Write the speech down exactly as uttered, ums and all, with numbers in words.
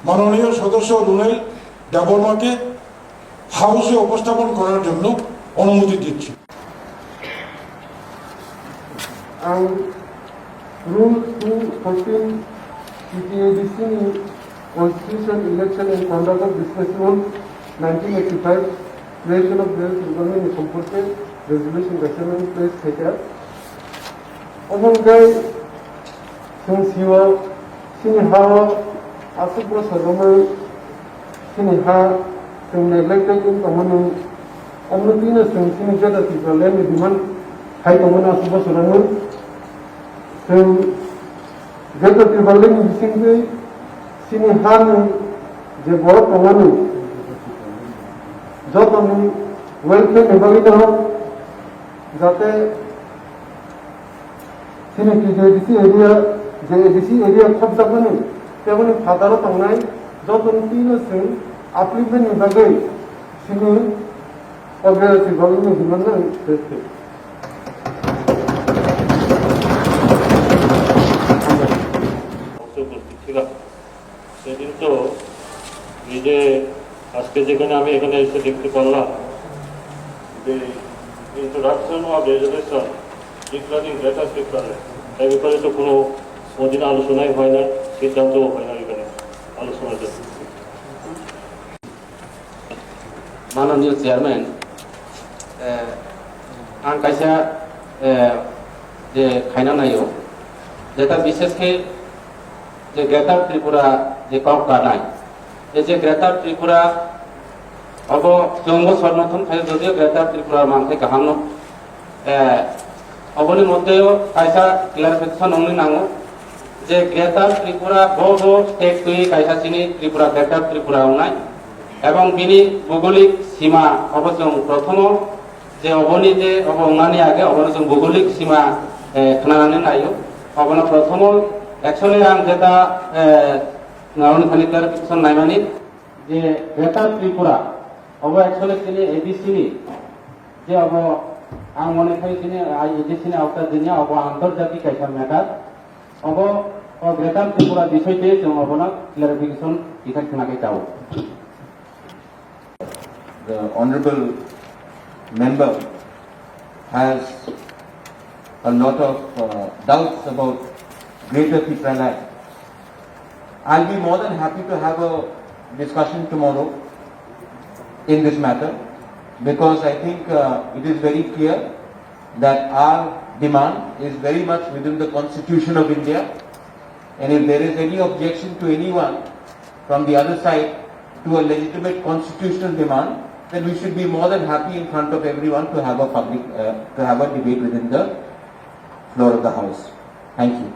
মাননীয় সদস্য রুনেল দেববর্মাকে হাউসে উপস্থাপন করার জন্য অনুমতি দিচ্ছি। Ang Rule two fourteen T T A D C ni Constitution, Election and Conduct of Business Rule nineteen eighty-five, Creation of Business Department ni সম্পর্কে resolution kaisa nang pass khaikha. Omo hwnkhe chwng sio chini ha-o aswk bosor romwi chini ha chwng neglected wng tongmani, omo twino chwng chini Greater Tipraland ni demand khai tongmani aswk bosor romwi. Chwng Greater Tipraland ni bisingtwi chini hani je borok tongmani jotoni welfare ni bagwino jate chini T T A D C area, je A D C area khopjakmani, teboni phataro tongnai jotoni twino chwng upliftment ni bagwi chini Congress ni bagwi no demand nang tei tei. উপস্থিত ছিলাম। সেদিন তো এই যে আজকে যেখানে আমি এখানে এসে দেখতে পারলাম যে introduction of resolution declaring Greater Tipraland, এই ব্যাপারে তো কোনো কোনোদিন আলোচনাই হয় না, সিদ্ধান্তও হয় না এখানে আলোচনার জন্য। Mananiyo Chairman, eh, ang kaisa, eh, je khaina naio, jeta bishesh khe je Greater Tripura je kok kanai, ei je Greater Tripura obo chwngbo somorthon khaio, jodio Greater Tripura mankhe kahamno. Eh, oboni moddeo kaisa clarification wngwi nango je Greater Tripura bo bo state twi kaisa chini Tripura, Greater Tripura wngnai, ebong bini bhugolik sima obo chwng prothomo je oboni je obo wngnani age obono chwng bhugolik sima, eh, khnanani naio. Obono prothomo actually ang jeta, eh, naroni thani clarification naimani je Greater Tripura obo actually chini A D C ni je obo ang mone khai chini A D C ni auta jenya obo antarjati kaisa matter. Obo o Greater Tripura bisoi tei chwng obono clarification kisa khna khe chao. The honorable member has a lot of, uh, doubts about Greater Tipraland. I'll be more than happy to have a discussion tomorrow in this matter, because I think, uh, it is very clear that our demand is very much within the Constitution of India, and if there is any objection to anyone from the other side to a legitimate constitutional demand, then we should be more than happy in front of everyone to have a public, uh, to have a debate within the floor of the House. Thank you.